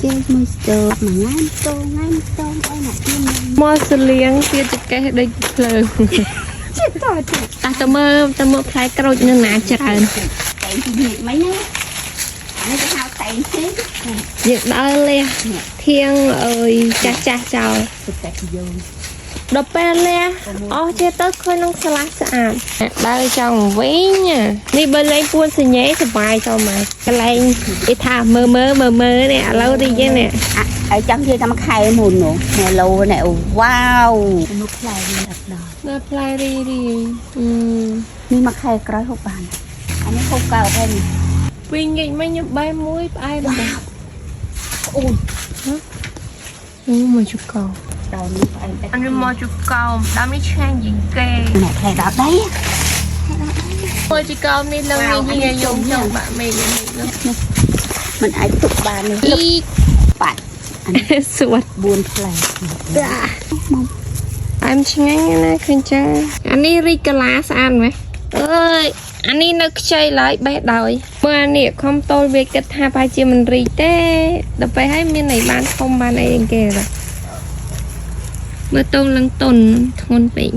ចេកមួយស្ទើមួយងានតងងានតងអីណាទៀត មកសលៀងទៀតចកេះដូចភ្លើង ចេះតត តោះទៅមើលទៅមើលផ្លែក្រូចនៅណាច្រើន តែងទីនេះមិញណាអានេះគេហៅតែងទេ យើងដើរលះធៀងអើយចាស់ចាស់ចោល សុទ្ធតែយើង ដល់ពេលលះអស់ចេះទៅឃើញនឹងស្លាស់ស្អាតដើរចង់វិញនេះបើលេងពួនសញ្ញេសបាយចូលមកកន្លែងគេថាមើមើមើមើនេះឥឡូវរីកនេះ អើចាំនិយាយតែមួយខែមុននោះណែឡូណែវ៉ាវនោះផ្លែនេះអត់ដល់ នៅផ្លែរីរីអឺ នេះមួយខែក្រោយហូបបានអានេះហូបកើតហើយនេះ វិញងាកមកខ្ញុំបែមួយផ្អែមដែរ អូយ អូមកជកោ ដល់នេះផ្អែម អានេះមកជកោដើមនេះឆ្ងាញ់ជាងគេ ណែផ្លែដល់ដី មកជកោនេះឡើងនេះយយំចង់បាក់មេឃនេះ มันអាចទុកបាននេះ អី បាត់ សួត 4ផ្លែ អែមឆ្ងាញ់ណាស់ឃើញចឹងអានេះរីកកាឡាស្អាតម៉េះអើយអានេះនៅខ្ចីឡើយបេះដោយមើលអានេះខំតូលវាគិតថាប្រហែលជាមិនរីកទេដល់ពេលហើយមានអីបានធំបានអីគេបាទមើលតូនឡើងតុនធ្ងន់ពេក